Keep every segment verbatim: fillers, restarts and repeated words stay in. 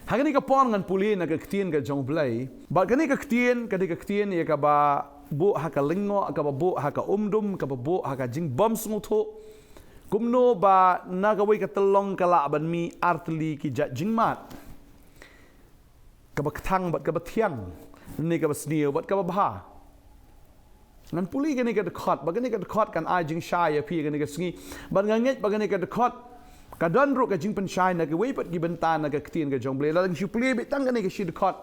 Ha kane ka por ngan pule na ka ktien ka jong U Blei. Bad kane ka ktien, kane ka ktien ïa kaba buh ha ka lyngngoh, kaba buh ha ka umdum, kaba buh ha ka jingbym sngewthuh. Kumno ba na kawei ka tyllong ka lah ban mih artylli ki jait jingmad. Kaba kthang bad kaba thiang, ne kaba sniew bad kaba bha. Ngan pule kane ka dkhot, ba kane ka dkhot kan ai jingshai ïa phi kane ka sngi. Bad nga ngeit ba kane ka dkhot ka don ruh ka jingpynshai na kiwei pat ki bynta na ka ktien ka jong U Blei. Lada ngi shu pule beit tang kane ka shi dkhot,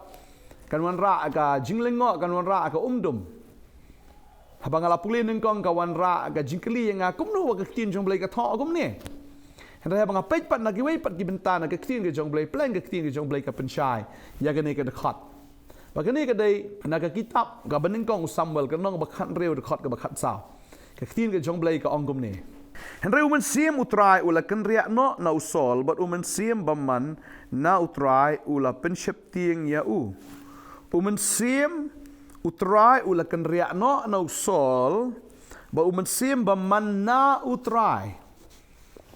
kan wanrah ka jinglyngngoh, kan wanrah ka umdum. Haba nga la pule nyngkong ka wanrah ka jingkylli ïa nga, kumno ba ka ktien jong U Blei ka thoh kumne. Hynrei haba nga peit pat na kiwei pat ki bynta na ka ktien ka jong U Blei, pleng ka ktien ka jong U Blei ka pynshai ïa kane ka dkhot. Ba kane ka dei na ka kitab kaba nyngkong u Samuel, ka lynnong ba khathynriew, dkhot kaba khatsaw. Ka ktien ka jong U Blei ka ong kumne. Hynrei U Mynsiem U Trai u la kynriah noh na u Saul, bad U Mynsiem Bymman na U Trai u la pynsheptieng ïa u. U Mynsiem U Trai u la kynriah noh na u Saul, bad U Mynsiem Bymman na U Trai.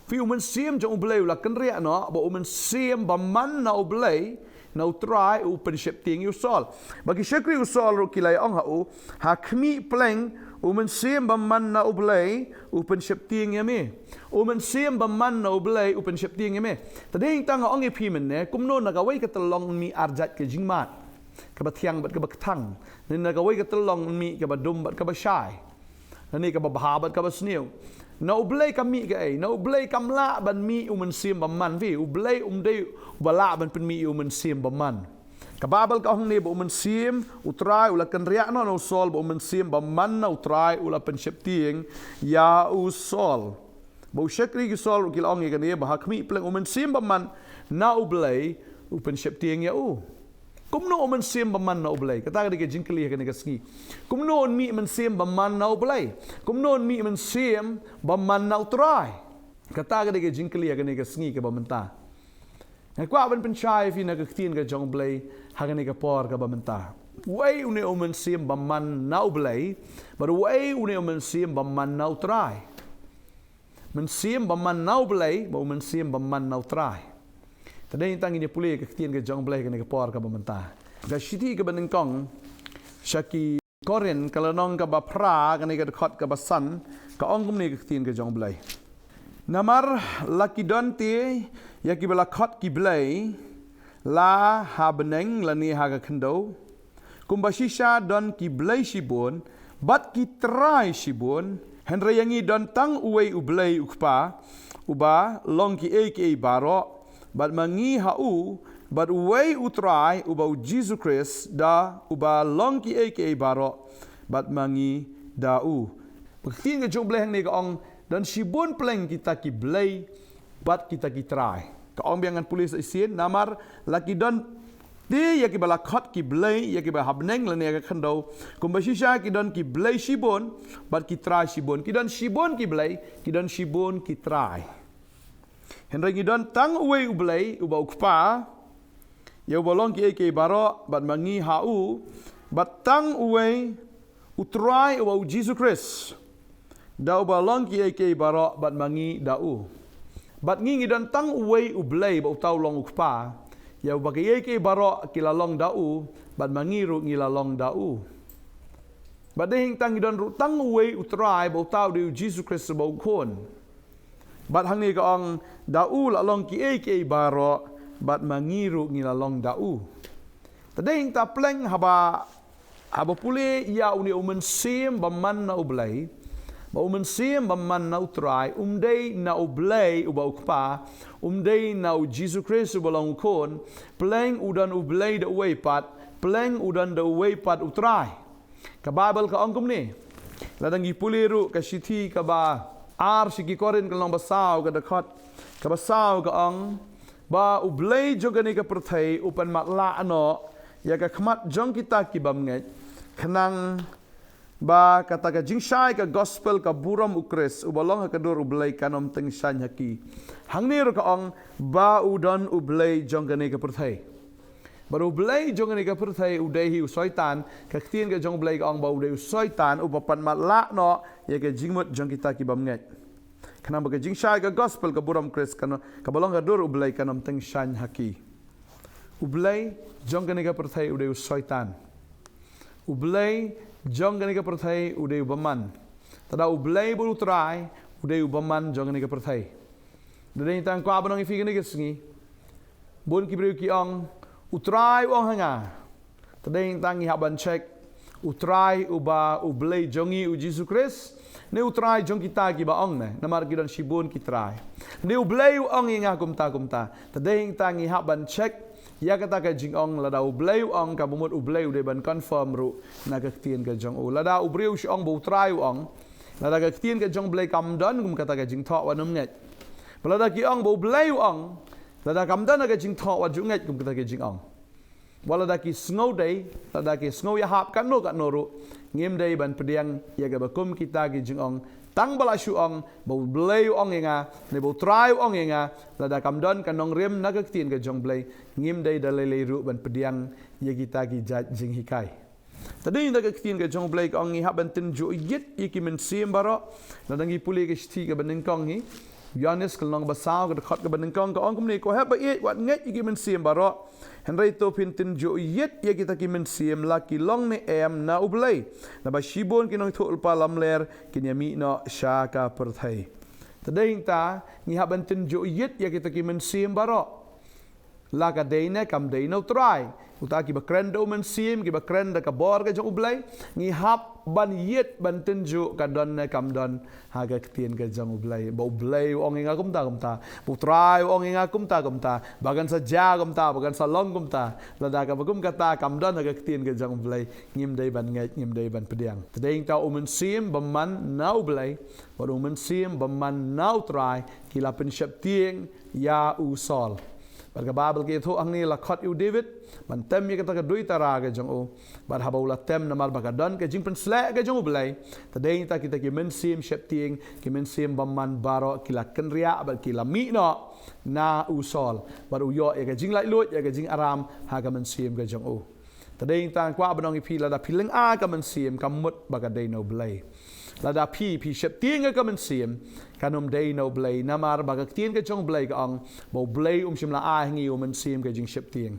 Phi, U Mynsiem jong U Blei u la kynriah noh, bad U Mynsiem Bymman na U Blei, na U Trai u pynsheptieng ïa u Saul. Bad ki shakri u Saul ruh ki la ong ha u, ha khmih, pleng U Mynsiem Bymman na U Blei u pynsheptieng ïa me. U Mynsiem Bymman na U Blei u pynsheptieng ïa me. Te dei tang nga ong ïa phi mynne, kumno na kawei ka tyllong mih ar jait ka jingmad. Kaba thiang bad kaba kthang. Ne na kawei ka tyllong mih kaba dum bad kaba shai. Lane kaba bha bad kaba sniew. Na U Blei ka mih kaei? Na U Blei kam lah ban mih U Mynsiem Bymman, phi. U Blei um dei uba lah ban pynmih U Mynsiem Bymman. Ka Baibl ka ong hangne ba U Mynsiem U Trai u la kynriah noh na u Saul, bad U Mynsiem Bymman na U Trai u la pynsheptieng ïa u Saul. Bad u shakri ki Saul ruh ki la ong ïa kane, ba ha khmih, pleng U Mynsiem Bymman na U Blei u pynsheptieng ïa u. Kumno U Mynsiem Bymman na U Blei? Kata ka dei ka jingkylli ha kane ka sngi. Kumno un mih Mynsiem Bymman na U Blei? Kumno un mih Mynsiem Bymman na U Trai? Kata ka dei ka jingkylli ha kane ka sngi kaba mynta. Nga kwah ban pynshai ïa phi na ka ktien ka jong U Blei ha kane ka por kaba mynta. Uei une U Mynsiem Bymman na U Blei, bad uei une U Mynsiem Bymman na U Trai? Mynsiem Bymman na U Blei, bad U Mynsiem Bymman na U Trai. Te dei tang ngin ïa pule ka ktien ka jong U Blei ha kane ka por kaba mynta. Ka shithi kaba nyngkong sha ki Korinth, ka lynnong kaba phra, kane ka dkhot kaba san, ka ong kumne ka ktien ka jong U Blei. Namar la ki don te ïa kiba la khot ki blei, la ha bneng lane ha ka khyndew. Kumba shisha don ki blei shibun, bad ki trai shibun, hynrei ïa ngi don tang uwei U Blei U Kpa, uba long kiei kiei baroh, bad ma ngi ha u, bad uwei U Trai, uba U Jisu Khrist, da uba long kiei kiei baroh, bad ma ngi da u. Ka ktien ka jong U Blei hangne ka ong, don shibun pleng kita ki blei, bad kita ki trai. Ka ong biang, ngan pule sa shisien, namar la ki don te ïa kiba la khot ki blei, ïa kiba ha bneng lane ïa ka khyndew. Kumba shisha ki don ki blei shibun, bad ki trai shibun. Ki don shibun ki blei, ki don shibun ki trai. Hynrei ngi don tang uwei U Blei, uba U Kpa, ïa uba long kiei kiei baroh, bad ma ngi ha u, bad tang uwei U Trai, uba U Jisu Khrist, da uba long kiei kiei baroh, bad ma ngi da u. Bad ngi, ngi don tang uwei U Blei, ba uta u long U Kpa, ïa uba kiei kiei baroh ki la long da u, bad ma ngi ruh ngi la long da u. Bad dei tang ngi don ruh tang uwei U Trai, ba uta u dei U Jisu Khrist, uba U Khun. Bad hangne ka ong, da u la long kiei kiei baroh, bad ma ngi ruh ngi la long da u. Te dei ta pleng haba, haba pule ïa une U Mynsiem Bymman na U Blei, ba U Mynsiem Bymman na U Trai, um dei na U Blei uba U Kpa, um dei na U Jisu Khrist uba long U Khun, pleng u don U Blei da uwei pat, pleng u don da uwei pat U Trai. Ka Baibl ka ong kumne. Lada ngi pule ruh ka shithi kaba ar sha ki Korinth, ka lynnong ba saw, ka dkhot kaba saw, ka ong, ba U Blei jong kane ka pyrthei u pan matlah noh ïa ka khmat jong kita ki bym ngeit, khnang ba kata ka jingshai ka gospel ka burom U Khrist, uba long ha ka dur U Blei, kan ym tyngshaiñ ha ki. Hangne ruh ka ong, ba u don U Blei jong kane ka pyrthei. Bad u blei jong kane ka pyrthei u dei hi u Soitan, ka ktien ka jong u Blei ka ong ba u dei u Soitan, uba pan matlah noh ïa ka jingmut jong kita ki bym ngeit. Khnang ba ka jingshai ka gospel ka burom Khrist kan, kaba long ka dur u Blei kan ym tyngshaiñ ha ki. U Blei jong kane ka pyrthei u dei u Soitan. U Blei jong kane ka pyrthei u dei u bymman. Te da U Blei bad U Trai u dei u bymman jong kane ka pyrthei. Te dei tang kwah ban ong ïa phi kane ka sngi. Bun ki briew ki ong, U Trai u ong ha nga. Te dei tang ngi hap ban check, U Trai uba U Blei jong ngi u Jisu Khrist, ne U Trai jong kita kiba ong ne, namar ki don shibun ki trai. Ne U Blei u ong ïa nga kumta kumta. Te dei tang ngi hap ban check ïa kata ka jingong, lada U Blei u ong, kaba mut U Blei u dei ban confirm ruh na ka ktien ka jong u. Lada u briew u shu ong ba U Trai u ong, lada ka ktien ka jong U Blei kam don kum kata ka jingthoh, wat nym ngeit. Bad lada ki ong ba U Blei u ong, lada kam don ka jingthoh, wat ju ngeit kum kata ka jingong. Wat lada ki sngew dei, lada ki sngew ïahap katno katno ruh, ngim dei ban pdiang ïa kaba kum kita ki jingong. Tang ba la shu ong ba U Blei u ong ïa nga, ne ba U Trai u ong ïa nga, lada kam don ka nongrim na ka ktien ka jong U Blei, ngim dei da lei lei ruh ban pdiang ïa kita ki jait jinghikai. Te dei na ka ktien ka jong U Blei ka ong ngi hap ban tynjuh ïit ïa ki mynsiem baroh. Lada ngi pule ka shithi kaba nyngkong hi, Ïoannis ka lynnong ba saw, ka dkhot kaba nyngkong, ka ong kumne, ko hep ba ïeit, wat ngeit ïa ki mynsiem baroh. Hynrei to phin tynjuh ïit ïa kita ki mynsiem, la ki long ne em na U Blei. Naba shibun ki nongïathuhlypa lamler kin ïa mih noh sha ka pyrthei. Te dei ta ngi hap ban tynjuh ïit ïa kita ki mynsiem baroh. La ka dei ne kam dei na U Trai. Uta kiba kren da U Mynsiem, kiba kren da ka bor ka jong U Blei, ngi hap ban ïit ban tynjuh ka don ne kam don ha ka ktien ka jong U Blei. Ba U Blei u ong ïa nga kumta kumta, ba U Trai u ong ïa nga kumta kumta, ba kan sa jia kumta, ba kan sa long kumta. Lada kaba kum kata kam don ha ka ktien ka jong U Blei, ngim dei ban ngeit, ngim dei ban pdiang. Te dei ta U Mynsiem bymman na U Blei bad U Mynsiem bymman na U Trai ki la pynsheptieng ïa u Saul. Bad ka Baibl ka ïathuh hangne, la khot ïa u David ban tem ïa kata ka duitara ka jong u. Bad haba u la tem, namar ba ka don ka jingpynsleh ka jong U Blei, te dei ta kita ki mynsiem sheptieng, ki mynsiem bymman baroh ki la kynriah bad ki la mih noh na u Saul. Bad u ïoh ïa ka jinglaitluid, ïa ka jingaram ha ka mynsiem ka jong u. Te dei tang kwah ban ong ïa phi, lada phi lynga ka mynsiem, ka mut ba ka dei na U Blei. Lada phi, phi sheptieng ïa ka mynsiem, kan ym dei na U Blei, namar ba ka ktien ka jong U Blei ka ong ba U Blei um shym la ai ha ngi U Mynsiem ka jingsheptieng.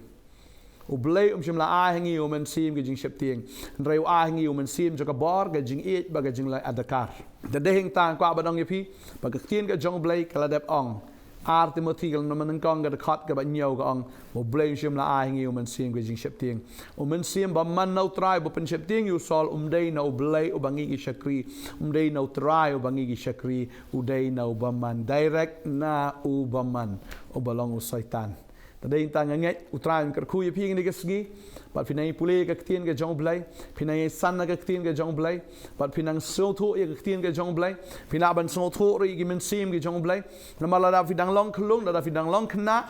U Blei um shym la ai ha ngi U Mynsiem ka jingsheptieng. Hynrei u ai ha ngi U Mynsiem jong ka bor, ka jingïeit bad ka jinglait adkar. Te dei tang kwah ban ong ïa phi ba ka ktien ka jong U Blei ka la dep ong. Ar Timothi ka lynnong ba nyngkong, ka dkhot kaba hynñiew, ka ong ba U Blei um shym la ai ha ngi U Mynsiem ka jingsheptieng. U Mynsiem bymman na U Trai ba pynsheptieng ïa u Saul um dei na U Blei uba ngi ki shakri, um dei na U Trai uba ngi ki shakri, u dei na u bymman, direct na u bymman uba long u Soitan. Te dei tang nga ngeit U Trai un kyrkhu ïa phi kane ka sngi. Bad phin nang pule ka ktien ka jong U Blei, phin nang san na ka ktien ka jong U Blei, bad phin nang sngewthuh ïa ka ktien ka jong U Blei, phin lah ban sngewthuh ruh ïa ki mynsiem ki jong U Blei. Namar lada phi dang long khyllung, lada phi dang long khynnah,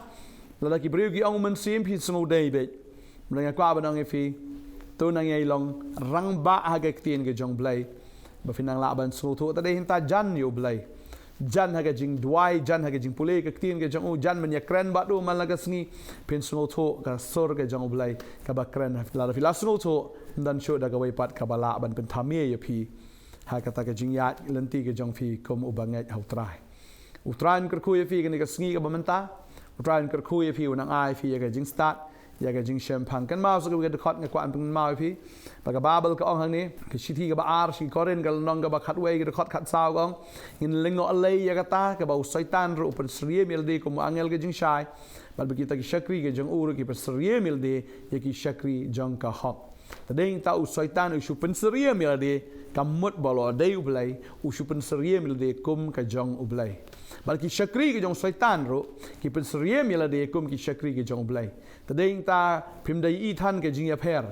lada ki briew ki ong U Mynsiem, phi sngew dei beit. Bad nga kwah ban ong ïa phi, to nang ïai long rangbah ha ka ktien ka jong U Blei, ba phin nang lah ban sngewthuh. Te dei ta jan ïa U Blei. Jan ha ka jingduwai, jan ha ka jingpule ka ktien ka jong u, jan ban ïakren bad u man la ka sngi, phin sngewthuh ka sur ka jong U Blei kaba kren. Lada phi la sngewthuh, ym don shuh da kawei pat kaba lah ban pynthame ïa phi ha kata ka jingïaid lynti ka jong phi kum uba ngeit ha U Trai. U Trai un kyrkhu ïa phi kane ka sngi kaba mynta. U Trai un kyrkhu ïa phi, un nang ai phi ïa ka jingstad, ïa ka jingshemphang. Kynmaw sa kawei ka dkhot nga kwah ban pynkynmaw ïa phi. Ba ka Baibl ka ong hangne, ka shithi kaba ar sha ki Korinth, ka lynnong kaba khatwei, ka dkhot khatsaw, ka ong, ngin lyngngoh lei ïa kata, kaba u Soitan ruh u pynsyriem ïa lade kum u angel ka jingshai. Bad ba kita ki shakri ka jong u ruh ki pynsyriem ïa lade ïa ki shakri jong ka hok. Te dei ta u Soitan u shu pynsyriem ïa lade, kam mut ba u la dei U Blei, u shu pynsyriem ïa lade kum ka jong U Blei. Bad ki shakri ka jong u Soitan ruh ki pynsyriem ïa lade kum ki shakri ka jong U Blei. Te dei ta phim da ïohi than ka jingïapher.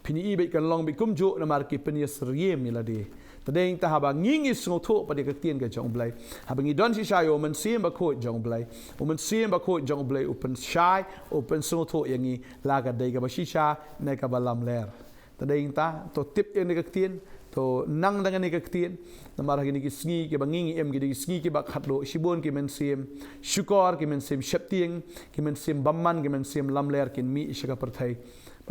Phin ïohi beit kan long beit kumjuh namar ki pynïasyriem ïa lade. Te dei ta haba ngi ngi sngewthuh pat ïa ka ktien ka jong U Blei, haba ngi don shisha ïa U Mynsiem Bakhuid jong U Blei, U Mynsiem Bakhuid jong U Blei u pynshai, u pynsngewthuh ïa ngi la ka dei kaba shisha ne kaba lamler. Te dei ta, to tip ïa kane ka ktien, to nang da kane ka ktien. Namar ha kine ki sngi kiba ngi ngi im, kine ki sngi kiba khatduh, shibun ki mynsiem shukor, ki mynsiem sheptieng, ki mynsiem bymman, ki mynsiem lamler kin mih sha ka pyrthei.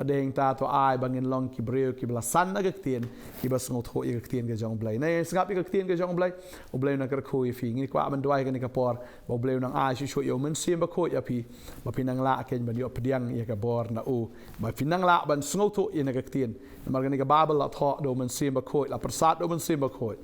Hadien ta to ai ba ngin long ki briew kiba la san na ka ktien, kiba sngewthuh ïa ka ktien ka jong U Blei. Nangta sngap ïa ka ktien ka jong U Blei, U Blei u nang kyrkhu ïa phi. Ngi kwah ban duwai ha kane ka por ba U Blei u nang ai shuh shuh ïa U Mynsiem Bakhuid ïa phi, ba phin nang lah kein ban ïoh pdiang ïa ka bor na u, ba phin nang lah ban sngewthuh ïa kane ka ktien. Namar kane ka Baibl la thoh da U Mynsiem Bakhuid, la pyrsad da U Mynsiem Bakhuid.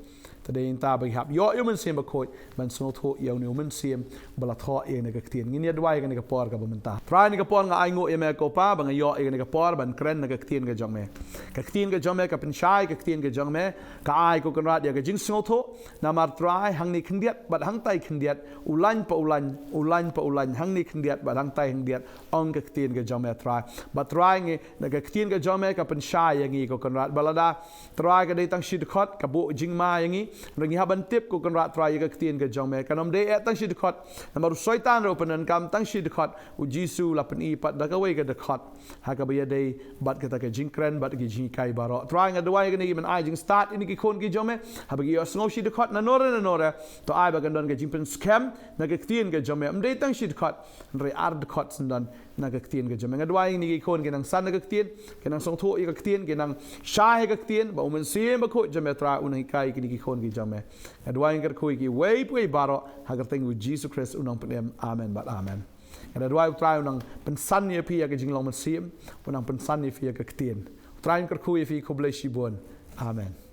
Te hadien ta ba ngi hap ïoh ïa U Mynsiem Bakhuid ban sngewthuh ïa une U Mynsiem ba la thoh ïa kane ka ktien. Ngin ïa duwai ha kane ka por kaba mynta. Trai, ha kane ka por nga ainguh ïa me ko Pa ba nga ïoh ïa kane ka por ban kren na ka ktien ka jong me. Ka ktien ka jong me ka pynshai, ka ktien ka jong me ka ai, ko Kynrad, ïa ka jingsngewthuh. Namar Trai, hangne khyndiat bad hangtai khyndiat, u lain pa u lain, u lain pa u lain, hangne khyndiat bad hangtai khyndiat, ong ka ktien ka jong me, Trai. Bad Trai, ngi, na ka ktien ka jong me ka pynshai ïa ngi, ko Kynrad, ba lada, Trai, ka dei tang shi dkhot, ka buh jingma ïa ngi. Hynrei ngi hap ban tip, ko Kynrad Trai, ïa ka ktien ka jong me kan ym dei eh tang shi dkhot. Namar u Soitan ruh u pyndonkam tang shi dkhot, U Jisu u la pyni pat da kawei ka dkhot ha kaba ïadei bad kata ka jingkren bad ka jinghikai baroh. Trai, nga duwai ïa kine kiban ai jingstad ïa kine ki khun ki jong me, haba ki ïohsngew shi dkhot nangne nangne, to ai ba kan don ka jingpynskhem na ka ktien ka jong me. Ym dei tang shi dkhot, hynrei ar dkhot syndon na ka ktien ka jong me. Nga duwai ïa kine ki khun ki nang san na ka ktien, ki nang sngewthuh ïa ka ktien, ki nang shai ïa ka ktien, ba U Mynsiem Bakhuid jong me, Trai, u nang hikai ïa kine ki khun ki jong me. Nga duwai, nga kyrkhu ïa kiwei pa kiwei baroh ha ka kyrteng U Jisu Khrist u nongpynim. Amen bad amen. Nga duwai U Trai u nang pynsan ïa phi ïa ka jinglong mynsiem, u nang pynsan ïa phi ïa ka ktien. U Trai un kyrkhu ïa phi, khublei shibun. Amen.